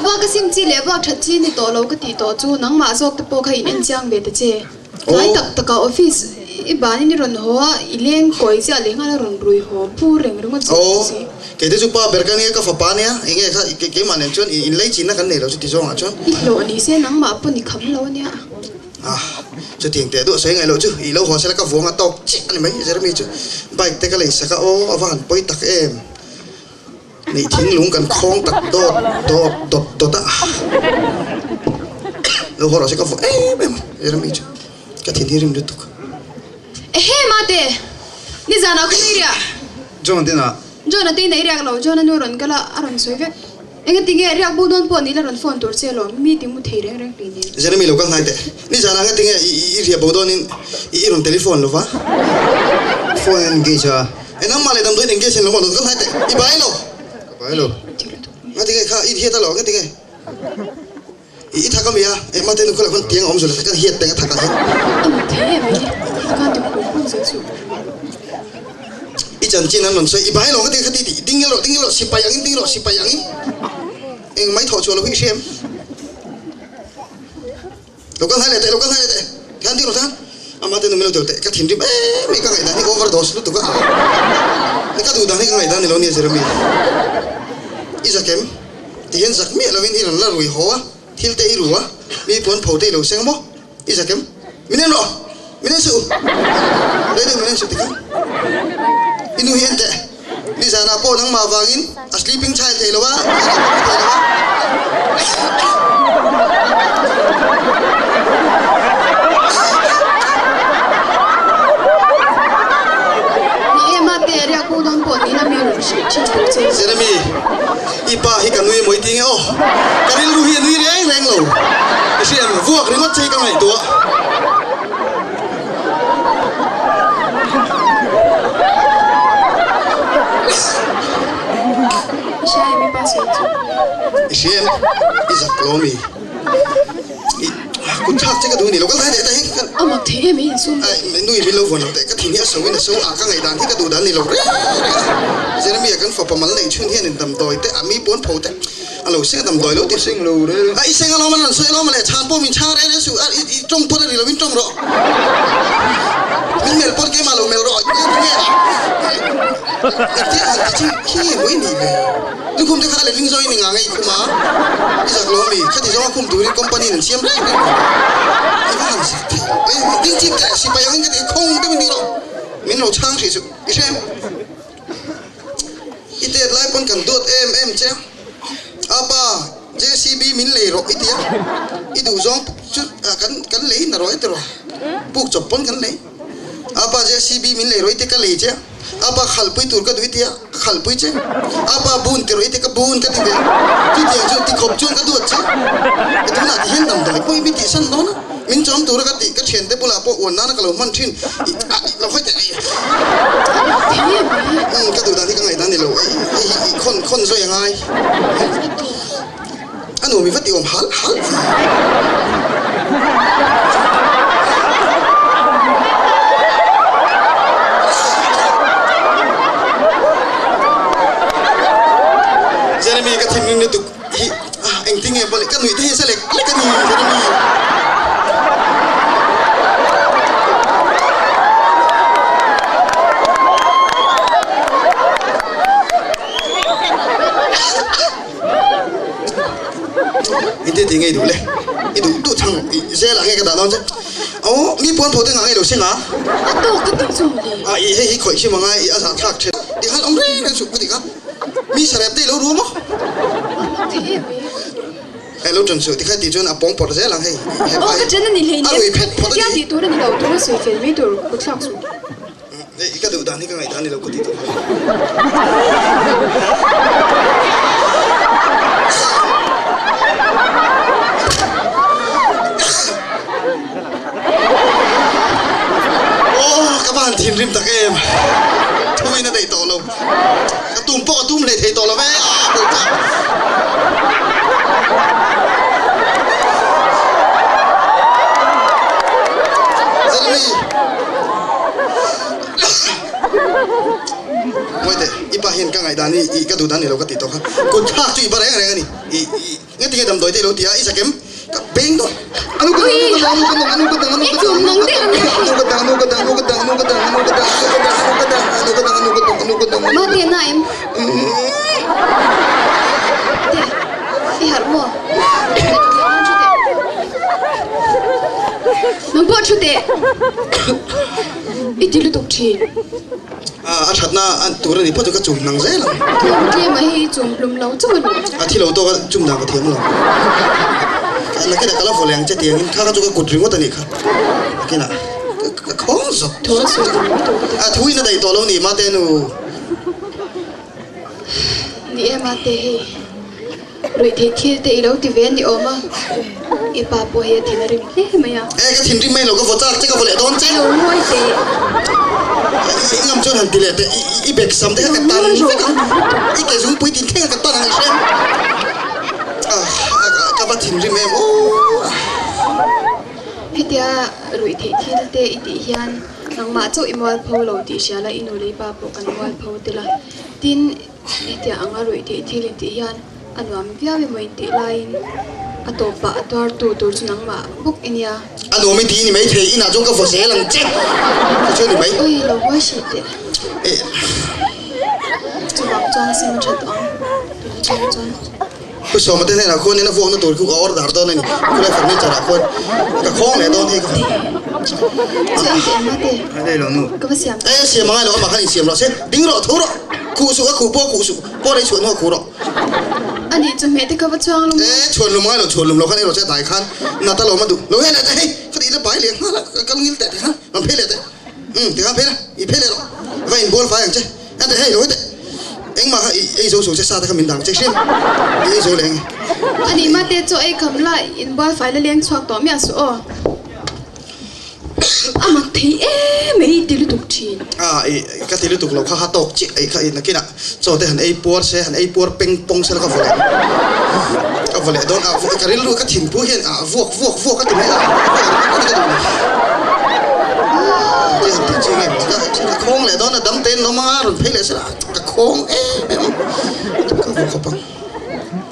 Vuak a sim chi leh vuak that chi ni tawh lo ka tih tawh chu nangmah zawk te pawh kha in en chiang ve ta che. Tlai tak takah office i banin i rawn haw a, i leng kawi chiah leh nghal a rawn rui haw pur reng ringawt chu Aw, si. kei te chu pa ber ka nia ka fapa nia, enge kha keimah nen chuan in lei chinna kan nei lo chu ti zawngah chuan. I hlawh ni se nangmah pawn i kham lo ania. Ah, chutiang teh duah sawi ngaih loh chu i lo haw sela ka vuang a tawk chiah a ni mai Jeremy chu bike te ka lei sak a aw a va han pawi tak em neih thinglung kan khawng tak dawt dawt dawt dawt a lo haw rawh se ka vuah em em a Jeremy chu ka thin hi rim lutuk. Ehe mate, nizanah khaw nei riah. John te na. John a te nei riak lo, John a nu rawn kal a, a rawn sawi vek. Engati nge riak bo dawn pawh ni la rawn phone tur che lawm, mi ti mu thei reng reng hlei nen. Jeremy lo kal hnai teh. Nizan ah ngati nge i riah bo dawn in i rawn telephone lo va? Phone an engage a. E nangmah leh damdawiin engage in lo maw lo kal hnai teh. I bai lo. Ka bai lo. Ngati nge kha i hiat a lo ngati nge i thak a mi a? E mate nu khaw lah khawn tiang a awm zawh kan hiat peng a thak ah hian. A mu thei em mai. Khan ti pum pum zel chu. I chanchin an rawn sawi, i bai lo ngati khati tih, ding rawh, ding rawh, sipai angin ding rawh, sipai angin. Eng mai thawh chhuah lo hi i hria em? Lo kal hnai leh teh, lo kal hnai leh teh, thian ding rawh thian. Ama te nu min lo deuh teh, ka thinrim em mai, ka ngaihdan hi overdose lutuk a, ka duh dan hi ka ngaihdan ni lo nia Jeremy. I zak em? Tihian zak miah lovin i rawn la rui haw a, thil te i ru a, mi puan pho te i lo seng maw? I zak em? Min en rawh! Min en suh! Rei deuh min en suh tikhan. I nu hi en teh. Nizanah pawh nangmah vangin a sleeping child thei lo a, nizanah pawh a mu thei lo a. Ni e mate, riak bo dawn pawh nihna mi rawn hrilh thin tur che. Jeremy, I pa hi ka nui mawi ti nge aw. Ka rilru hi a nui reng reng lo. I hria em? Vuak ringawt che hi ka ngaihtuah. I hria em i pa sawi chu? I hria em? I zak lo mi? I Kut thlak che ka duh a ni lo, ka lai leh ta hi. A mak thei em i insum teh. Nui min lo vawn lo teh, ka thin hi a so in a so a, ka ngaihdan hi ka duh dan ni lo reng reng a. Jeremia kan fapa mal neih chhun hian in damdawi te, a mi pawn pho te a lo seng a damdawi lo ti. Seng lo reng. A i seng alawm a rawn sawi alawm a le, chhan pawh min chhang reng reng suh, i tawng pawn a ri lo in tawng rawh. Min melh pawn keimah lo melh rawh, nge a? Engtia han ti chu khi nge mawi nih ve? Lukhum te kha a letling zawin i ngah ngei khum a, i zak lo ami? Khati zawnga khum turin company in an siam reng reng lo. I va han zak thei lo. Ei, ding chip teh, sipai angin ka ti, khawng deuhin ding rawh. Min lo chhang hrih suh, i hre em? I tet lai pawn kan duat em em che a. Apa, JCB min lei rawh i ti a, i duh zawng chu kan kan lei na rawh e ti rawh. Puk chawp pawn kan lei. Apa JCB min lei rawh i ti ka lei che a. Apa khalpui tur ka duh i ti a, ka khalpui che. Apa bun ti rawh i ti ka bun ka ti ve. Chutiang chu tikhawp chuan ka duat che. E tunah ti hian damdawi pawh i mi tihsan dawn a, min chawm tura ka tih ka thiante bulah pawh uan nana ka lo hman thin. I a lo hawi teh ai. Umm ka duh dan hi ka ngaihdan ni lo. Hei hi i khawn khawn zawi a ngai. A nuam i va ti awm hal hal ve. Jeremy ka thinrim lutuk hi engtin nge pawh le ka nuih te hi a sa lek lek a ni Jeremy. I ti ti ngei duh le i duh duh chang i zel ah nge ka dah dawn che aw mi puan pho te ngah ngei lo sing a a tawk ka tih chu mawle a i hei hi khawih hrim anga i a zah thlak then ti khan awm reng reng suh ka ti kha mi sarep te i lo rum a e lo tan suh ti kha ti chuan a pawng pawrh zel ang hei he pa hi a rui phet phawt a ni tih tur a ni lo tur a sawi fel mai tur kut thlak suh. I ka duh dan hi ka ngaihdan ni lo ka ti tawh. Aw ka va han thinrim tak em. Thuin a daih tawh lo. Ka tum pawh ka tum hlei thei tawh lo ve a bul ta. Zalmi. Ngawi teh, i pa hian ka ngaihdan hi i ka duhdan ni lo ka tih tawh kha. Kut thlak chu i ba reng reng a ni. I i nge tinge damdawi te i lo ti a, i zakem ka beng dawn. Anu ka dang, anu ka dang, anu ka dang, anu ka dang, anu ka dang, anu ka dang, anu ka dang, anu ka dang, anu ka dang, anu ka dang, anu ka dang, anu ka dang, anu ka dang, anu ka dang, anu ka dang. Mate na em? Teh, i harh maw? Nang pawh thu teh. I ti lutuk thin. A thatna tur a ni phawt chu ka chum nang zel ang. Tlem tlem a hei i chum hlum lo chauh a ni. A thi lo tawk a chum dan ka thiam lo. Nakinah ka la vaw leh ang che tiangin kha kha chu ka kut ringawt a nih kha. Nakinah ka khawng zawk. Thu a sawi tur lutuk ka ti. A thu in a daih tawh lo ni mate nu. Ni e mate hei. Ruihtheih thil te i lo ti ve a ni awm a, i pa pawh hi a thin a rim hle mai a. E, ka thinrim mai lo, ka vaw chak che, ka vaw leh dawn che. Lo ngawi teh. I ngam chuan han ti leh teh, i bek sam te kha ka tan vek ang, i ke zungpui tin thleng a ka tan ang i hre ang. Ah, ka va thinrim em aw. Hetia ruihtheih thil te i tih hian nangmah chauh i mualpho lo tih hria la, i nu leh i pa pawh kan mualpho tel a, tin, Hetiang anga ruih theih thil intih hian a nuam viau emaw intih laiin a tawpah a tuartu tur chu nangmah bawk i nia. A nuam i ti ni mai thei, inah chuan ka vaw zel ang che ka chu ni mai. Ui lo buai hrih teh. Chuvang chuan a sim a tha tawh ang, tuna chhung chuan. Pu Sawma te hnenah khuan in a vuakna tur khu ka order dawn a ni, khulai furniture ah khuan ka khawng leh dawn hei ka E siam angai lo amah khan insiam rawh se, ding rawh tho rawh, khuh suh a khuh pawh a khuh suh, pawn ei chhuah hnuah khuh rawh. Ani chu hmeh te kha va chuang lum. E chhuan lum angai lo, chhuan lum lo khan ei rawh che a dai khan nat a lawm a duh lo hei leh teh hei khati ila bai leh nghal a ka kal ngil teh tikhan rawn phei leh teh umm tikhan phei la i phei leh rawh va inbual fai ang che. A ti hei lo teh. Engmah kha i ei zo zo che sa te kha min dang che hriam. I ei zo leh eng. A nih mate chaw ei kham la inbual fai la leng chhuak tawh miah suh aw. A mak thei em mai i ti lutuk thin. A i ka ti lutuk lo kha ha tawk chiah ei kha i nakinah chaw te han ei puar se han ei puar peng pawng se la ka vaw leh ang. va leh dawn a, ka rilru ka thinphu hian a vuak vuak vuak a ti mai a, vuak ringawt a ni ka duh ni. Ti han tih chi nge ka khawng leh dawn a, dam tein lawm anga rawn phei leh sela ka khawng em em ang, ka vaw khawp ang.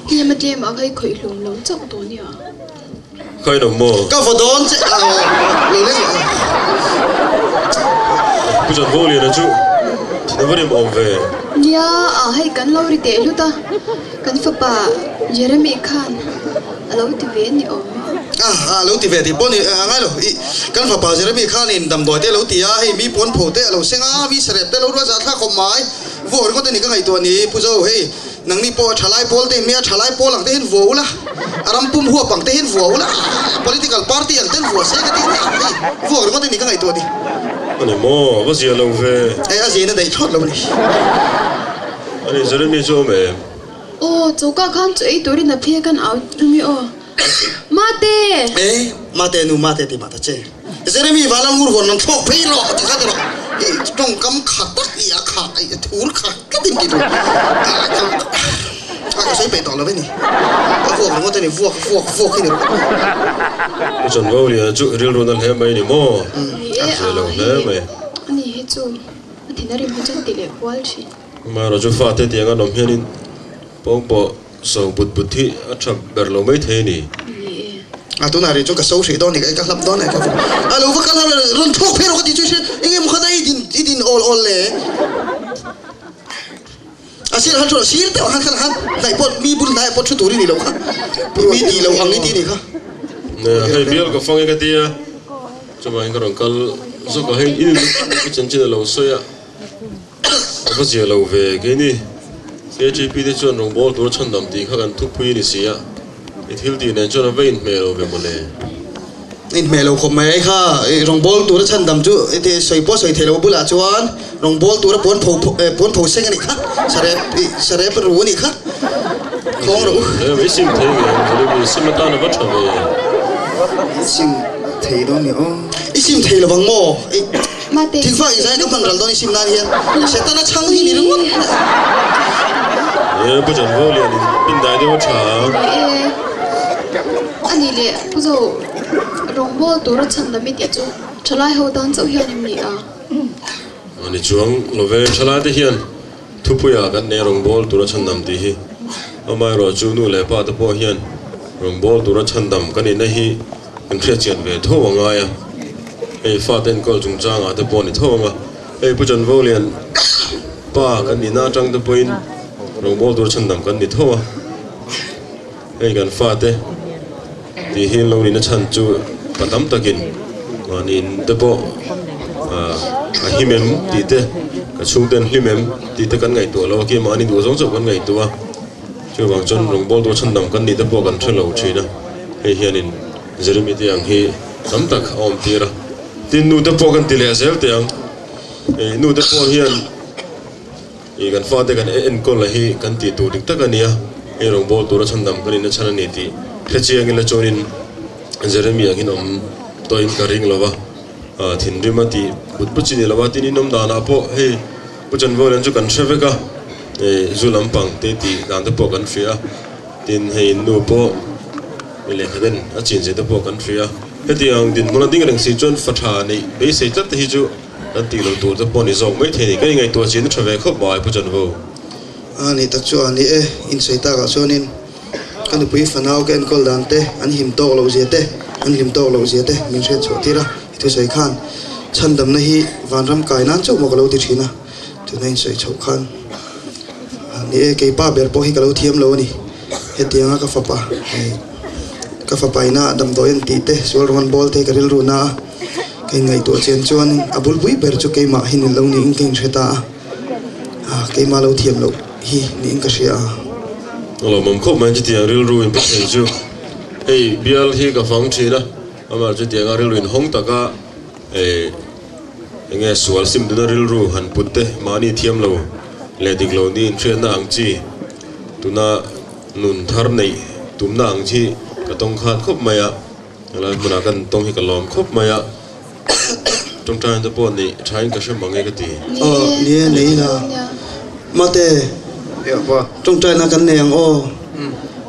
Tlem a tlem a ka i khawih hlum lo chauh tawh nia. Khain awm maw? Ka vaw dawn che a lo leng leh a. Pu Chanvoliana chu thin a va rim awm ve. Nia a hei kan lo ri teh hlut a, kan fapa Jeremy khan a lo ti ve ni awm e. A a lo ti ve tih pawh ni a ngai lo i kan fapa Jeremy khanin damdawi te a lo ti a, hei mi pawn pho te a lo seng a, mi sarep te a lo ruat zah thlak khawp mai. Vuak ringawt a ni ka ngaihtuah ni Pu Zo hei. Nangni pawh a thalai pawl te in a thalai pawl ang te hian vua ula, a ram pum huap ang te hian vua ula, political party ang ten vua se ka tih nia, hei vuak ringawt a ni ka ngaihtuah ni. A ni maw, va zia lo ve. Hei a zia in a daih thlawt lo a ni. A ni, Jeremy chu awm em? Aw, choka khan chu ei turin a phek an au rumi aw. Mate! E, Mate nu Mate ti mah ta che. Jeremy Vanlal ngur huan rawn thlawk phei rawh ti kha ti rawh. I tawngkam kha tak i a kha i a thur kha tlat in ti tur. A ka sawi peih tawh lo e ni. A vuak ringawt a ni, vuak vuak vuak hi ni rawh. Pu Chanvoliana chu rilru na hle mai ni maw? A zia lo hle mai. Ani hi chu a thin a rim hi chuan ti leh kual thin. Amaherawh chu fate tiang an awm hianin pawngpaw So but but hi a tha ber lo mai thei a ni. A tunah rih chu ka so hrih dawn ni ka hlap dawn e ka a lo va kal a rawn thlawk phei rawh ka tih chu i hria enge maw khat a i din i din awl awl le a sir han thu sir deuh han khan han hnaih pawh mi bul hnaiah pawh thu tur i ni lo kha mi tih lo ang i tih ni kha. Hei bial ka fang e ka tia chuvangin ka rawn kal zawk a hei in chanchin a lo sawi a. A va zia lo ve keini KTP te chuan rawngbâwl tur a chhandam tih kha kan thupui a ni si a, i thil tih nen chuan a va inhmeh lo ve mawle. Inhmeh lo khawp mai ai kha, rawngbâwl tur a chhandam chu sawi pawh sawi thei lo bulah chuan rawngbâwl tur a puan pho puan pho seng a nih kha, sarep sarep ru a nih kha, khawng rawh u. I sim thei nge ang Jeremy, sim atan a va tha ve. I sim thei dawn ni aw. I sim thei lovang maw? Thingfa in zai ka hman ral dawn i sim nan hian Setana chhang hi ni ringawt mai a. E Pu Chanvo lian in pin dai deuh a tha a. E ani leh Pu Zo rawngbawl tur a chhan lam i tih chu thalai ho tan chauh hian em ni a? Ani chuang lo ve thalai te hian thupuia kan nei rawngbawl tur a chhan dam tih hi amaherawh chu nu leh pa te pawh hian rawngbawl tur a chhan dam ka nihna hi kan hriatchian ve tho a ngai a. Hei fate enkawl chungchangah te pawh a ni tho ang a, hei Pu Chanvolian pa kan nihna atang te pawhin rawngbâwl tur chhandam kan ni tho a, hei kan fate tih hi an lo nihna chhan chu pa tam takin mahni in te pawh a him em tih te, ka chhungte an hlim em tih te kan ngaihtuah lo a, khi mahni duh zawng chauh kan ngaihtuah a, chuvang chuan rawngbâwl tur chhandam kan nih te pawh kan hre lo thin a, hei hianin Jeremy te ang hi tam tak a awm tir a, tin nu te pawh kan ti leh zel teh ang, ih nu te pawh hian ih kan fate kan enkawl la hi kan tih tur dik tak a ni a, hei rawngbâwl tura chhandam kan inna chhan a ni tih hre chiang ila chuanin Jeremy ang hian awm tawhin ka ring lo va, ah thinrim a tih but but chi ni lo va, tin inawm danah pawh hei Pu Chanvawlian chu kan hre vek a, ih zu lampang te tih dan te pawh kan hria a. Tin, hei nu pawh mi lehkha den a chin zia te pawh kan hria. Hetiang dinhmun a ding reng si chuan fa tha neih beisei tlat te hi chu kan tih loh tur te pawh a ni zawk maithei a ni. Ka ingaihtuah chin a tha ve khawp mai Pu Chanvo. A ni tak chu a ni e, insawi takah chuanin ka nupui fanau ka enkawl dan te, an him tawk loh zia te, an hlim tawk loh zia te min hriat chhuah tir a, i thusawi khan chhandamna hi vanram kai nan chauh maw ka lo ti thin a, tuna insawi chhoh khan. Ni e, kei pa ber pawh hi ka lo thiam lo a ni. Hetianga ka fapa, ka fapa ina damdawi an tih te, sual rawn bawl te ka rilru na a, ka inngaihtuah chian chuan a bulpui ber chu keimah hi ni lo niin ka inhre ta a, keimah lo thiam loh hi niin ka hria a. A lawmawm khawp mai chutiang rilru in pe thei chu. Hei bial hi ka fang thin a, amah chutianga rilru inhawng taka Enge sual sim duna rilru han put te mahni thiam lo leh dik lo ni inhriatna ang chi tuna nun thar neih tumna ang chi ka tawng khat khawp mai a, helai hmunah kan tawng hi ka lawm khawp mai a, tawngtaina te pawh neih thain ka hre mang e ka ti. Aw ni e nei la mate tawngtaina kan nei ang aw.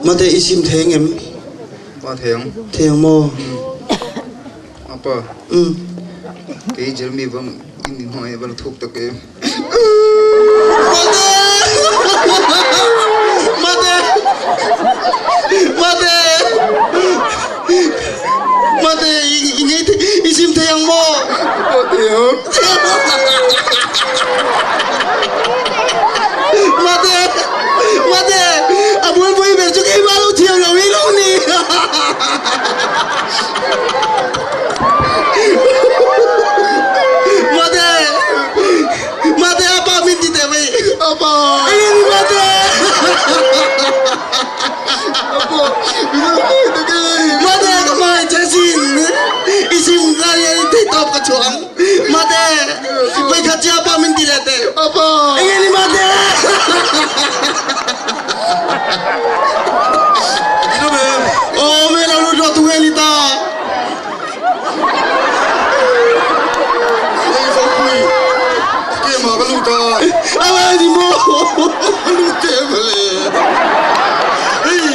Mate i sim thei ang em? Pa thei ang. Thei ang maw? Apa. Kei Jeremy vang in in hmangaih a va la thuk tak em? Mate! Mate! Mate! Mate, i ngei thei, i sim thei ang maw? Pa thei ang. Mate! Mate! A buaipui ber chu keimah lo thiam lo hi lo ni. Mate! Mate apa min ti teh mai. Apa? Enge ni mate? Apa? Mate ka hmangaih che sin. I sim lai hian thei tawp ka chhuah ang. Mate! Vawikhat che apa min ti leh teh. Apa? Enge ni mate? Aw me lo lut rawh tu nge ni ta. Hei Fangpui, keimah ka lut a. A ngai ni maw? Ka lut teh mawle. Hei.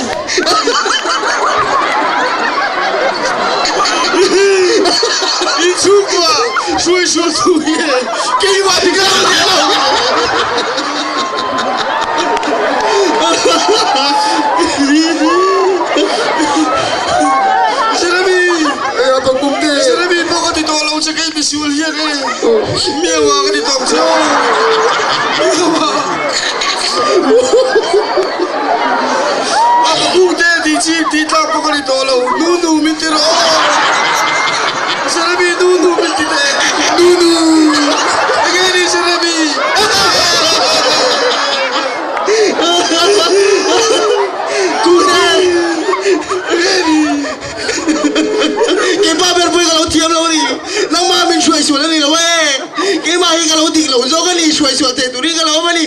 In chhungkua hruai hruai tu nge keimah hi ka lut leh lo. Jeremy! Jeremy pawh ka ti tawh lo che kei misual hian e mi anga ka ti tawk che aw mi anga a buk te ti chi ti tlak pawh ka ti tawh lo nu nu min ti rawh aw Jeremy nu nu min ti teh nu nu enge ni Jeremy. Keimah ber pawhin ka lo thiam lo a ni. Nangmah min hruai sual a ni lo e. Keimah hi ka lo dik lo zawk a ni, hruai sual thei turin ka lo awm a ni.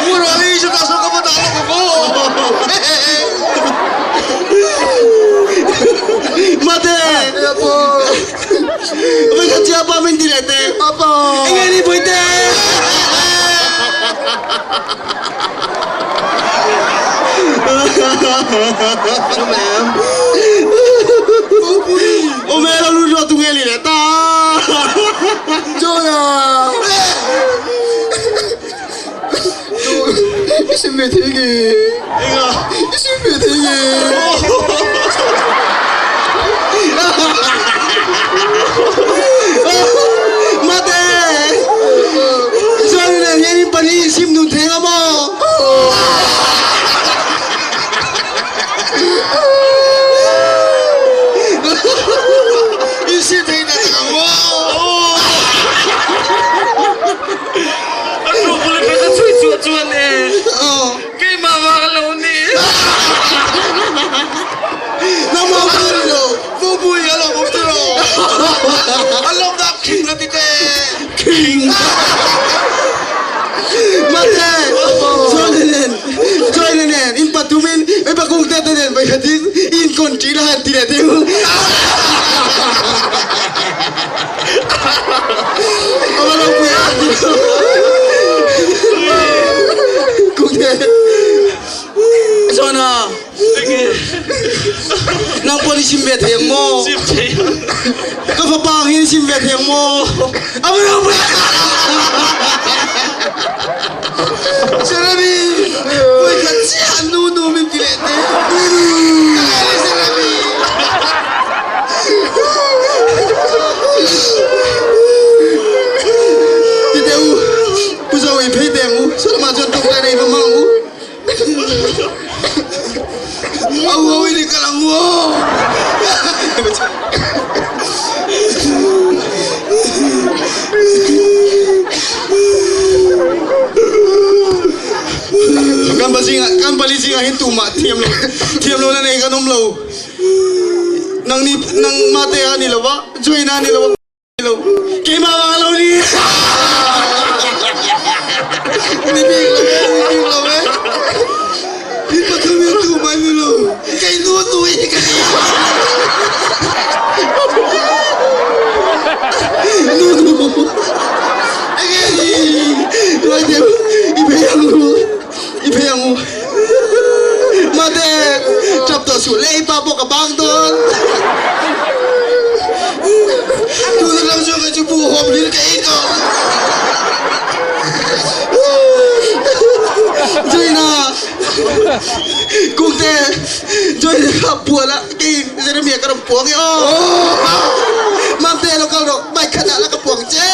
Murali chutah sawn ka va dah lawk ang aw. Mate! Vawikhat chiah pa min ti leh teh. Enge ni Bawihte? Awm e lo lut rawh tunge ni leh ta. Jonah! I sim ve thei nge? Enga? I sim ve thei nge? Mate! Chuan nen hian in pahnih in sim dun thei nga maw? In sim thei tak tak ang maw? A ṭuhpul kha ka chhui chuah chuan e keimah vang a lo ni. Nangmah vang a ni lo. Bubui a lawm awm tiraw? A lawmna king a ti te. King. Mate, Johnny nen, Johnny nen in pathumin in pakung te te nen vawikhatin in konṭi la han ti leh teh u. Zona nang pawh i sim ve thei ang maw ka fapa ang hian i sim ve thei ang maw a va ropui Jeremy vawikhat chiah nu nu min ti leh teh nu nu Jeremy Ti teh u, Pu Zo i phei teh ang u, saw lamah chuan tawngtai na i va hmang ang u. Au au in i kal ang u aw. Kan pa zingah, kan pali zingah hin tumah thiam lo, thiam lo na nei kan awm lo. Nang ni nang mate a ni lo va, join a ni lo va lo. Keimah vang lo ni. Ni bik lo e, ni bik lo e. Ni pathum in tu mai ni lo. Kei nu nu hi ka ni. Nu nu. Enge ni. Lai deuh i phei ang u. ka bang dawn. Tuna lam chuan kei chu buhhawm hlir ka ei tawh. Joina Kungte Joina kha puala kei Jeremia ka rawn puang e aw. Mamte lo kal rawh bike khat ah la ka puang che.